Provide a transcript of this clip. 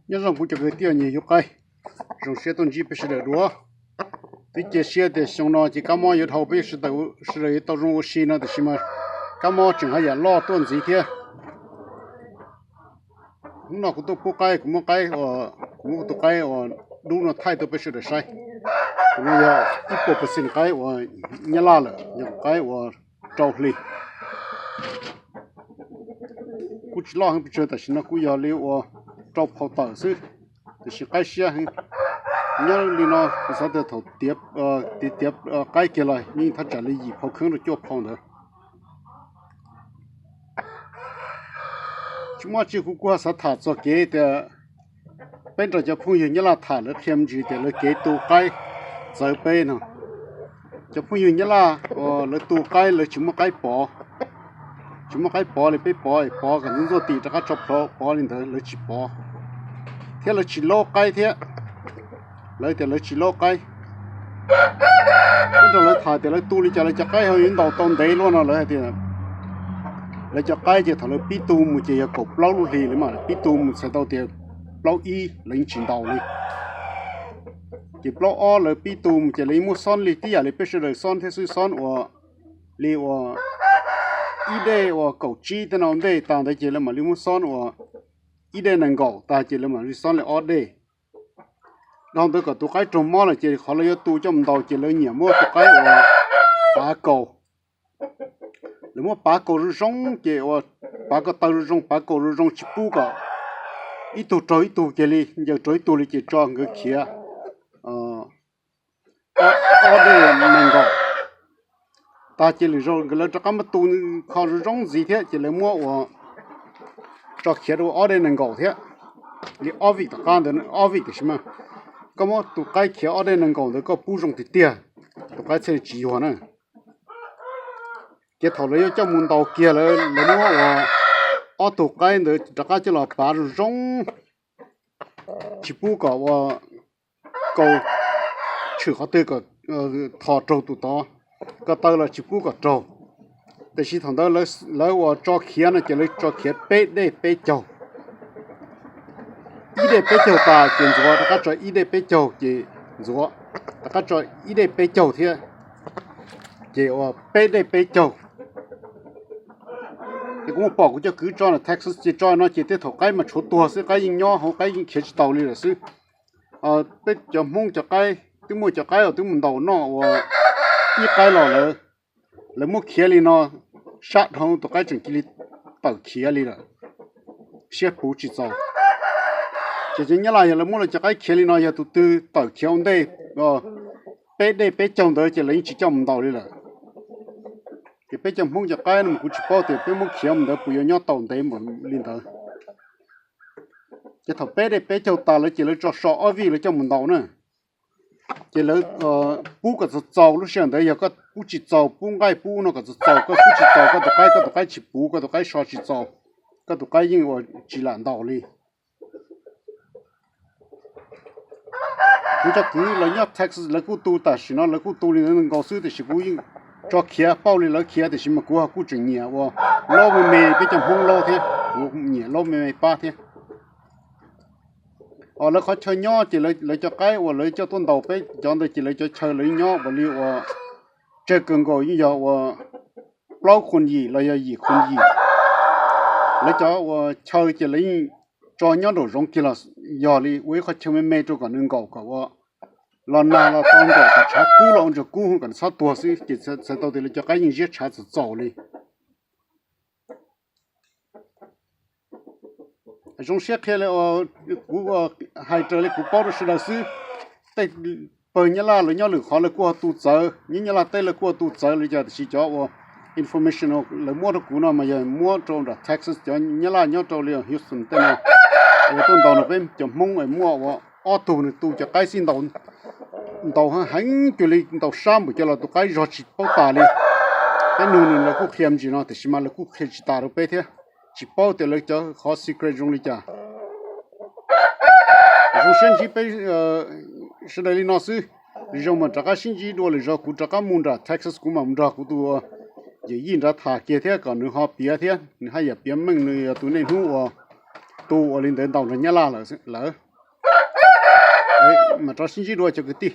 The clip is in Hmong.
Nyob zoo kuv cov kwv tij nyiam yug qaib, zoo siab tuaj ntsib peb sawv daws dua. Twb cia siab tias xyoo no ces kab mob yuav dhau peb sawv daws yuav tau zoo ua si no tiam sis mas kab mob tseem haj yam loj tuaj ntxiv thiab. Hnub no kuv tuaj pub qaib, kuv muab qaib, kuv muab tus qaib uas dub no thaij tuaj peb sawv daws saib. Tus no yog ib puas percent qaib uas nyab laj lawm, yog qaib uas rau hli. Kuj tsis loj heev pes tsawg, tam sim no kuj yog li uas rau phau tawm xwb, tiam sis qaib siab heev. Nyob li no kuv xav tias thaum tiav, tiav qaib kiag los yeej thaj tsam li yim phau kheeb rau cuaj phau ntawd. Tsis muaj tsi, kuv kuj xav tham txog kev tias peb nrog cov phooj ywg nyab laj tham, lawv qhia me ntsis tias lawv kev tu qaib txawv peb no. Cov phooj ywg nyab laj uas lawv tu qaib lawv tsis muab qaib pov, tsis muab qaib pov li peb pov, pov kom ntxuaj tim rov qab tso plhuav pov li ntawd lawv tsis pov, thiab lawv tsis laub qaib thiab. Lawv tias lawv tsis laub qaib. Peb nrog lawv tham tias lawv tu li cas lawv cov qaib ho yuav ntaus tau ntev luaj no, lawv hais tias lawv cov qaib ces thaum lawv pib tu mus ces yog kaum plaub lub hli lawm mas, pib tu mus txhais tau tias plaub ib lawv yeej tsis ntaus li. Ces plaub ob lawv pib tu mus ces lawv yeej muab xob li tib yam li peb sawv daws xob thiab xwb, xob uas li uas ib dej uas kaum tsib tej no ntej tag ntawd ces lawv mam li muab xob uas ib dej nees nkaum tag ces lawv mam li xob li ob dej. Dhau ntawd kom tus qaib raug mob lawm ces qhov lawv yuav tu coj mus ntaus ces lawv nyiam muab tus qaib uas pav kaus. Lawv muab pav kaus zoo zoo ces uas pav ko taw zoo zoo, pav kaus zoo zoo, tsis pub kom ib tug raug ib tug kiag li, ncaws raug ib tug li ces tso nkawd khiav ob dej nees nkaum. Tag ces lwm zaus lawv rov qab muab tu kho zoo zoo ntxiv thiab ces lawv muab uas tso khiav rau ob dej nees nkaum thiab. Li ob vij tom qab ntawd, ob vij tiam sis mas koj muab tus qaib khiav ob dej nees nkaum ntawd koj pub zoo tiag tiag, tus qaib thiaj li tsis yuag na. Ces thaum lawv yuav coj mus ntaus kiag lawv, lawv muab uas ob tug qaib ntawd rov qab coj los pav zoo zoo, tsis pub kom ua kaus, tshwm qhov twg kom tho raug tus tod, ko taw los tsis pub kom raug. Tiam sis thaum ntawd lawv uas tso khiav no ces lawv tso khiav peb dej peb caug. Ib dej peb caug tas ces ntxuav, rov qab tso ib dej peb caug ces ntxuav, rov qab tso ib dej peb caug thiab, ces ua peb dej peb caug. Ces kuv mus pom kuv cov kwv tso ntawm Texas ces tso no ces tej thaum qaib mas tshuav tuag xwb, qaib yeej nyob hauv, qaib yeej khiav tsis tau li lawm xwb. Peb cov Hmoob cov qaib twb muaj cov qaib uas twb mus ntaus noj uas ib qaib los lawv, lawv muab khiav li no sab dhau tus qaib tseem cia li tawm khiav li lawm, siab puv tsis txaus. Ces cov nyab laj yog lawv muab lawv cov qaib khiav li no yog tus twg tawm khiav ua ntej peb dej peb caug ntawd ces lawv yeej tsis coj mus ntaus li lawm. Ces peb cov Hmoob cov qaib no mas kuv tsis paub tias peb muab khiav mus ntawd puas yuav nyob tau ntev npaum li ntawd. Ces thaum peb dej peb caug tas lawv ces lawv tso so ob vij lawv coj mus ntaus na. Ces lawv pub kom txaus txaus, lub sij hawm ntawd yog koj pub tsis txaus, pub nqaij pub no kom txaus txaus, koj pub tsis txaus koj tus qaib, koj tus qaib tsis puv, koj tus qaib so tsis txaus, koj tus qaib yeej ua tsis lam ntaus li. Kuv cov kwv los nyob Texas lawv kuj tu tam sim no lawv kuj tu li ntawd nkaus xwb tiam sis kuv yeej tso khiav pauj li lawv khiav tiam sis mas kuv ho kuj tseem nyiam ua laub me me peb cov Hmoob laub thiab, kuv nyiam laub me me pab thiab. Os, lawv qhov chaw nyob ces lawv cov qaib uas lawv coj tuaj ntaus peb cov ntawd ces lawv cov chaw lawv nyob ua li uas tsawg kawg nkaus yeej yog uas plaub khuam yim los yog yim khuam yim. Lawv cov uas chaw ces lawv yeej tso nyob nraum zoov kiag los yog li ua ib qhov chaw me me rau kom nws nkaum kom ua los nag los tau nkaum kom tshav kub los ua ntsag kub kom nws txhob tuag xwb ces txhais tau tias lawv cov qaib yeej ziab tshav txaus txaus li. Zoo siab qhia li kuv hais raws li kuv paub rau sawv daws xwb. Tej pawg nyab laj lawv nyob lwm qhov lawv kuj ho tu txawv, nyob nyab laj teb lawv kuj ho tu txawv li cas tiam sis cov uas information lawv muab rau kuv no mas yog muab rau nram Texas cov nyab laj nyob rau li Houston tej no uas tuaj ntaus no peb cov Hmoob muaj ua ob tug nws tu cov qaib xij ntaus heev cuag li ntaus sab npaum cas los tus qaib zog tsis paub tas li. Peb nug nws lawv kuj qhia me ntsis no tiam sis mas lawv kuj qhia tsis tas rau peb thiab, tsis paub tias lawv cov qhov secret zoo li cas. Zoo siab ntsib peb sawv daws li no xwb. Zoo mas rov qab sib ntsib dua lwm zaus kuv rov qab mus nram Texas kuv mam nrog kuv tus yawm yij nrad tham kiag thiab kom nws ho piav thiab nws haj yam piav meej, nws yog tus niaj hnub uas Tus ua li ntawd ntaus nrog Nyab Laj lawm, lawv mas rov sib ntsib dua cov kwv tij.